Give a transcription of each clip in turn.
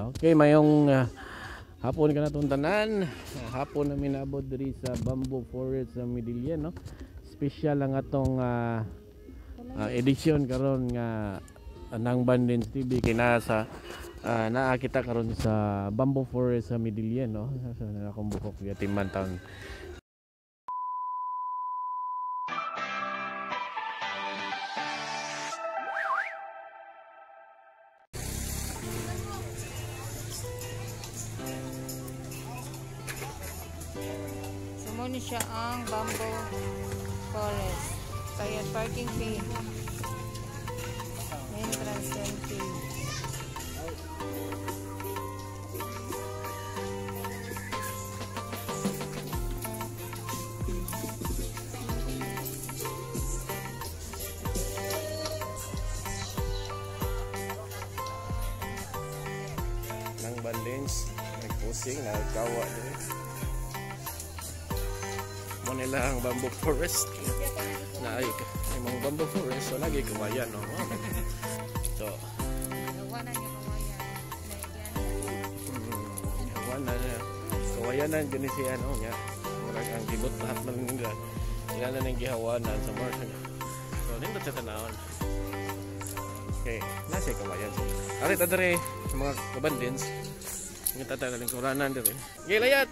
Okay, mayong hapon ka natong tanan. Hapon na minabot diri sa Bamboo Forest sa Medellin, no. Special ang atong edisyon karon nga nang Bandins TV kay naa sa naa kita karon sa Bamboo Forest sa Medellin, no. Sa akong bukok gatiman taon. Muna siya ang Bamboo Forest. Kaya parking fee. Entrance fee. Nang bandings, nagpusing, nagkawa din. Nila ang Bamboo Forest na ay mga Bamboo Forest, so lagi kawayan, no? So wala na kawayanan gani siya, no, nga murag ang gibot lahat man nila ila na nang gihawanan sa more. So nindot sa tanawon. Okay, nasa kawayan siya. Ari ta dere mga kabandins, nga tata lingkuranan dere. Gilayat.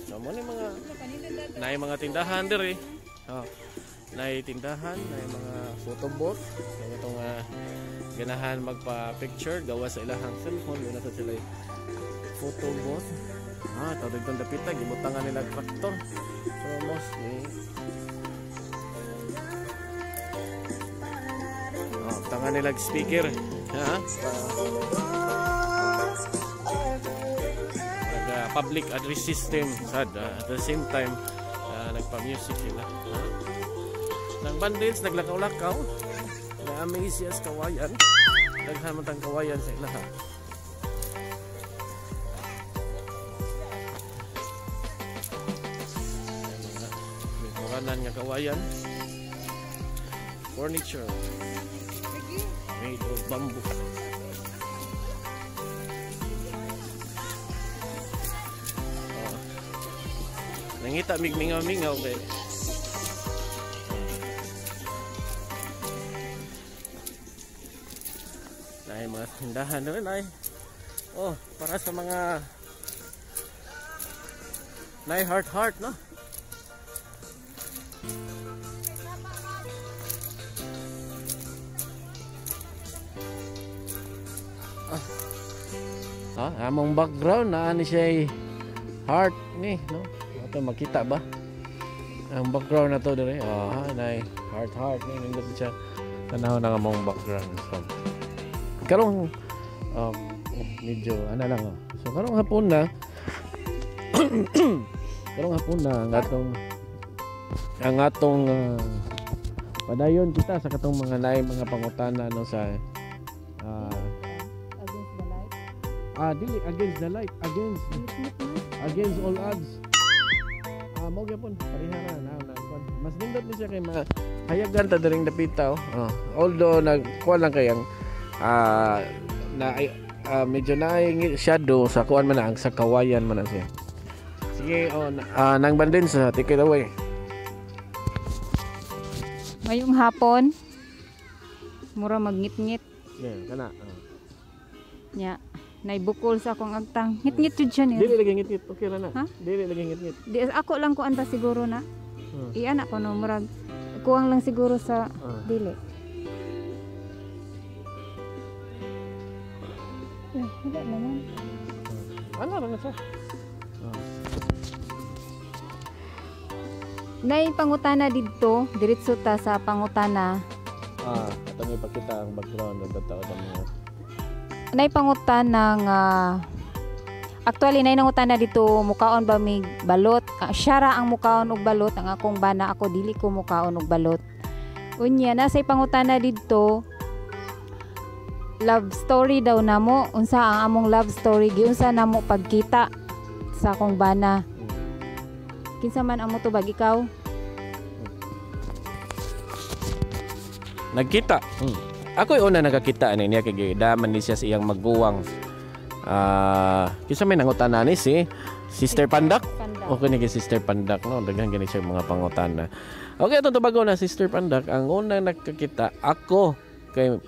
So mo ni mga naay mga tindahan diri. Oh, naay tindahan, naay mga photo booth. Kaya itong ganahan magpa-picture gawa sa ilahang cellphone, doon na sa sila photo booth. Ah, tawag dito dapita gibutangan nila traktor. So mostly oh, tangan nila speaker. Ha? Public address system sad at the same time nagpa-music sila. Nang bandits naglakaw-lakaw, na-amaze siya sa kawayan. Daghan man tang kawayan sa ilaha. Mga lingkuranan nga kawayan. Furniture made of bamboo. Nangita mig mingaw-mingaw kay. Nay mga tindahan naman ay. Oh, para sa mga nay heart heart, no. Ah, among background na ani siya heart ni, no. Ito makita ba ang background na to dire? Oh, nay heart heart ni nindot siya tanaw na among background. So karong medyo ana lang, oh. So karong hapon na karong hapon na ang atong padayon kita sa katong mga naay mga pangutana, no, sa against the light. Dili against the light, against all odds. Mao gyapon parehara na na. Mas nindot ni siya kay mahayagan ta diring dapita, oh. Oh. Although nagkuan lang kay ang na medyo na shadow sa kuan man ang sa kawayan man na siya. Sige, oh, nang bandin sa take it away. Mayong hapon. Mura magngit-ngit. Yeah, kana. Nya. Naibukol sa akong agtang. Ngit-ngit jud siya ni. Dili lagi ngit-ngit. Okay ra na. Ha? Dili lagi ngit-ngit. Di ako lang kuan ta siguro na. Iana ko no murag kuang lang siguro sa dili. Eh, wala naman. Ano ra na siya? Nay pangutana didto, diretso ta sa pangutana. Ato may pakita ang background ng tao sa mga. Nay pangutana nga actually nay nangutana dito, mukaon ba mig balot? Siya ra ang mukaon og balot, ang akong bana, ako dili ko mukaon og balot. Unya nasay pangutana didto, love story daw namo, unsa ang among love story, giunsa namo pagkita sa akong bana. Kinsa man ang motubag, ikaw? Nagkita. Ako'y una nakakita ani niya kay daman ni siya sa iyang maguwang. Kinsa may nangutana ni si Sister Pandak? Pandak. Okay ni kay Sister Pandak, no. Daghan gani siya mga pangutana. Okay, atong tubago na, Sister Pandak. Ang una nakakita ako kay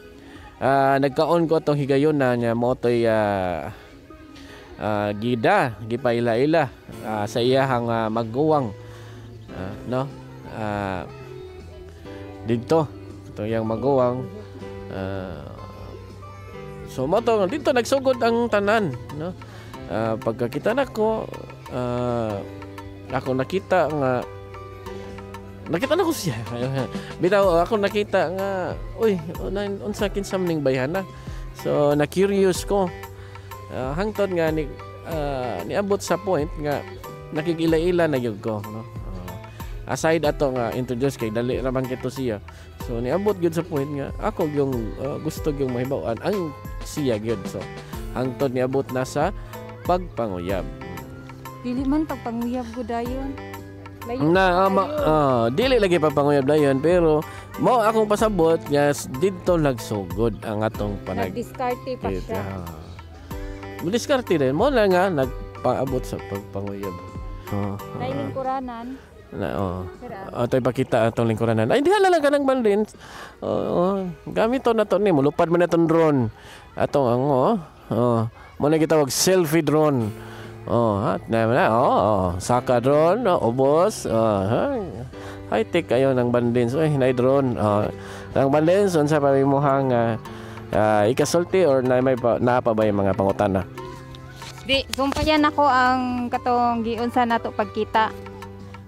nagkaon ko atong higayon na niya mo toy gida gipaila-ila sa iyahang maguwang, no, didto itong iyang maguwang. So mo to dito nagsugod ang tanan, no. Pagkakita nako, ako nakita nga nakita na ko siya. Bitaw ako nakita nga, uy, unsa kinsa maning bayhana? So na curious ko. Hangtod nga ni niabot sa point nga nakigila-ila na gyud ko, no. Aside ato nga introduce kay dali ra man kito siya. So niabot gyud sa point nga ako yung gusto gyung mahibaw-an ang siya gyud. So hangtod niabot na sa pagpanguyab. Dili man pagpanguyab ko dayon. Layo Na pa ma, kayo. Dili lagi pagpanguyab dayon, pero mo akong pasabot nga didto nagsugod ang atong panag Nagdiskarte pa siya. Diskarte din mo na nga nagpaabot sa pagpanguyab. Oh, Nay lingkuranan. Na, oh. Sir, ah. Oh, tayo pakita atong lingkuranan. Ay, di hala lang ka ng bandin. Oo, gamit to na to ni. Mulupad man na tong drone. Atong ang, oh. Oh. Mo na gitawag selfie drone. Oh, ha? Na, na, oh, oh. Saka drone, oh, ubos. Oh, ha? High tech kayo ng bandins. Uy, na drone. Oh. Ang bandins, unsa pa imuhang ikasulti or na may pa, naa pa ba yung mga pangutana? Di, sumpayan ako ang katong giunsa nato pagkita.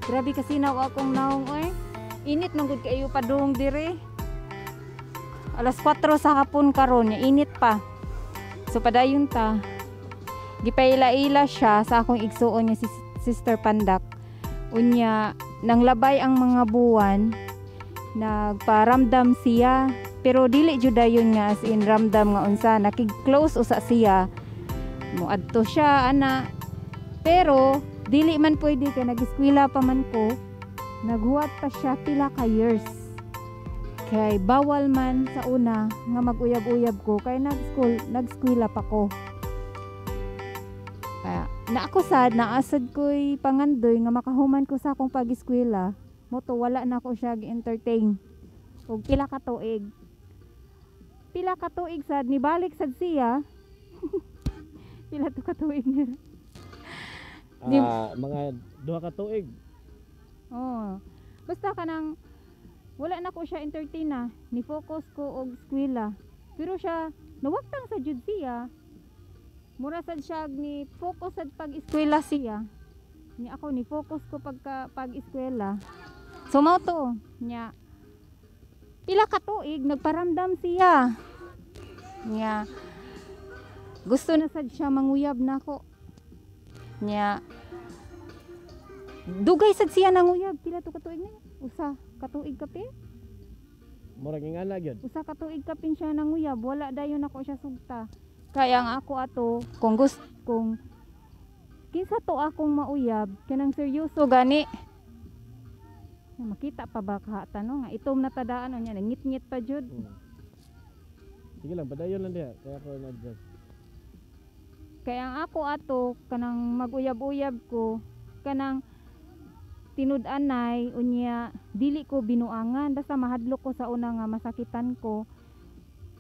Grabe kasi naw akong naong oy. Init man gud kaayo padung dire. Alas 4 sa hapon karon, init pa. So padayon ta. Gipaila-ila siya sa akong igsuon nga si Sister Pandak. Unya nang labay ang mga buwan, nagparamdam siya, pero dili jud dayon nga as in ramdam nga unsa, nakig-close usa siya, moadto siya ana, pero dili man pwede kay nag-eskwela pa man ko. Naghuwat pa siya pila ka years kay bawal man sa una nga mag-uyab-uyab ko kay nag-school, nag-eskwela pa ko. Kaya na ako sad naasad ko'y pangandoy nga makahuman ko sa akong pag-eskwela mo to, wala na ako siya gi-entertain og pila ka tuig. Pila ka tuig sad nibalik sad siya. Pila to ka tuig niya? Mga 2 ka tuig. Oh. Basta kanang wala na ko siya entertain na. Ni focus ko og eskwela. Pero siya nawagtang sa jud siya. Mura sad siya ni focus sad pag-eskwela siya. Ni ako ni focus ko pagka pag-eskwela. So mao to nya. Pila ka tuig nagparamdam siya. Nya gusto na sad siya manguyab nako. Nya dugay sad siya nanguyab. Pila to ka tuig na? 1 ka tuig kapin? Murag ingana gyud. 1 ka tuig kapin siya nanguyab. Wala dayon ako siya sugta. Kaya ang ako ato, kung gusto kung kinsa to akong mauyab, kanang seryoso gani. Ya, makita pa ba kahata, no, nga itom na tadaan niya, ngit-ngit pa jud. Sige lang, padayon lang diha. Kaya ako na-adjust. Kaya ang ako ato, kanang maguyab-uyab ko, kanang tinud-anay, unya dili ko binuangan, basta mahadlok ko sa una nga masakitan ko.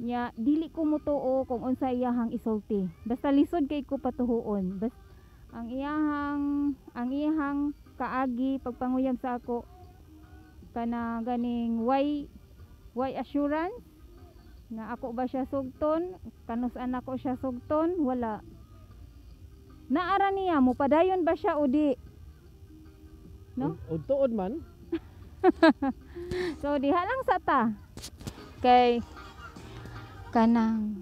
Nya dili ko mutuo kung unsa iyahang isulti. Basta lisod kay ko patuhuon. Bas ang iyahang kaagi pagpanguyab sa ako kana ganing why assurance nga ako ba siya sugton, kanus-an ako siya sugton, wala. Naara niya mo padayon ba siya o di? No? Ug tuod man. So diha lang sa ta. Kay kanang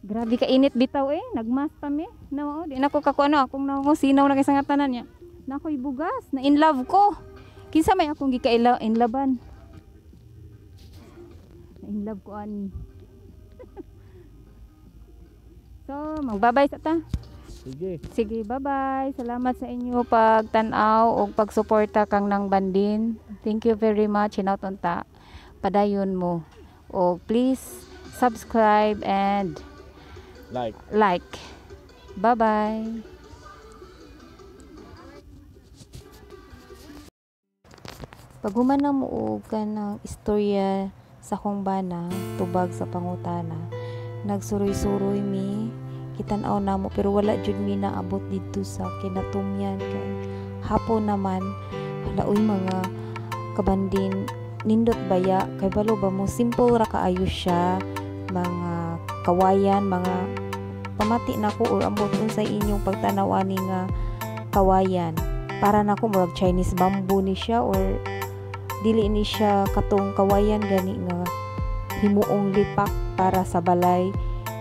grabe ka init bitaw eh, nagmas pa mi. No, di na ko kakuano akong naong sinaw na kay sa nga tanan niya. Na ako'y bugas, na in love ko. Kinsa may akong gikaila in laban? Na in love ko ani. So, magbabay sa ta. Sige. Sige, bye-bye. Salamat sa inyo pagtan-aw ug pagsuporta kang nang bandin. Thank you very much. Hinaut unta padayon mo. O please subscribe and like. Like. Bye-bye. Paghuman na mo og kanang istorya sa akong bana, tubag sa pangutana, nagsuroy-suroy mi, kitan-aw namo pero wala jud mi naabot didto sa kinatumyan kay hapon naman. Hala uy, mga kabandin, nindot baya kay balo ba mo, simple ra kaayo siya, mga kawayan, mga pamati nako or ambot unsay inyong pagtan-aw ani nga kawayan. Para nako murag Chinese bamboo ni siya or dili ni siya katong kawayan gani nga himuong lipak para sa balay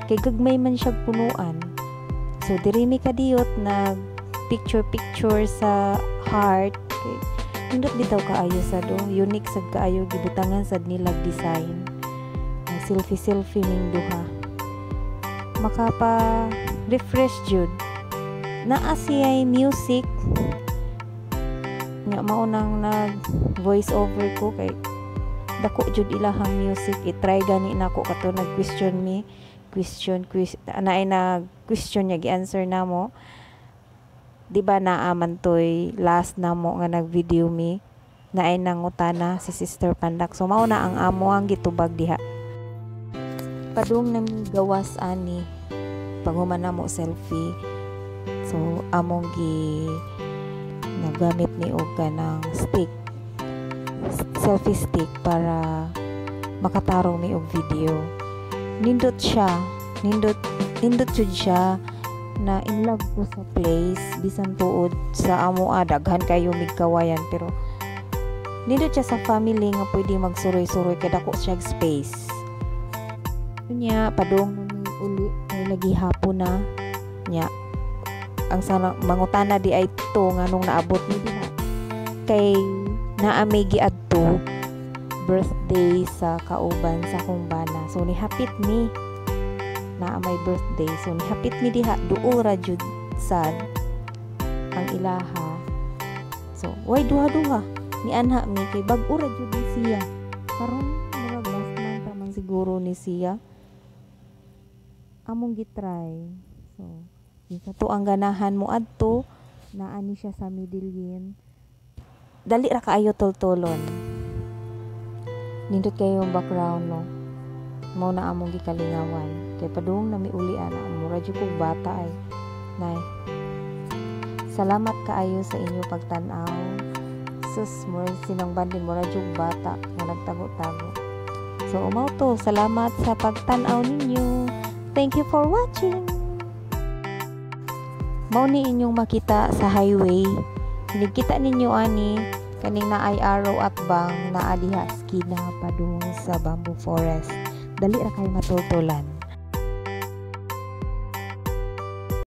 kay gagmay man siya punuan. So diri mi kadiyot nag picture picture sa heart kay nindot bitaw kaayo sa do, unique sad kaayo, gibutangan sad nila design. Selfie selfie ning duha, makapa refresh jud. Naa siya'y music nga mao nang nag voice over ko kay dako jud ilahang music. I-try gani nako kato nag question mi, question quiz naay nag question niya, gi-answer namo. Di ba naa man toy last namo nga nag video mi, naay nangutana si Sister Pandak. So mao na ang amo ang gitubag diha. Padung nang gawas ani paghuman namo selfie, so among gi nagamit ni og kanang stick, selfie stick, para makatarong mi og video. Nindot siya, nindot, nindot jud siya. Na in love ko sa place bisan tuod sa amo, daghan kayo mig kawayan, pero nindot siya sa family nga pwede magsuroy-suroy kay dako siya space. Unya padung na mi uli kay lagi hapon na nya. Ang sana mangutana di ay to nganong naabot mi diha kay naa may giadto birthday sa kauban sa akong bana. So nihapit mi, naa may birthday, so nihapit mi diha. Duol ra jud sad ang ilaha. So way duha-duha ni anha mi kay bag-o ra jud ni siya karon, murag last month ra man siguro ni siya among gitry. So sa to ang ganahan mo adto, naa ni siya sa Medellin. Dali ra kaayo tultulon. Nindot kayo yung background, no? Mao na among gikalingawan kay padung na mi uli ana, mura jud kog bata ay. Nay, salamat kaayo sa inyo pagtan-aw. Sus, mura sinang bandin, mura jud bata nga nagtago-tago. So mao to, salamat sa pagtan-aw ninyo. Thank you for watching. Mao ni inyong makita sa highway. Kita ninyo ani kaning naay arrow at bang naa diha skina padung sa bamboo forest. Dali ra kay matultulan.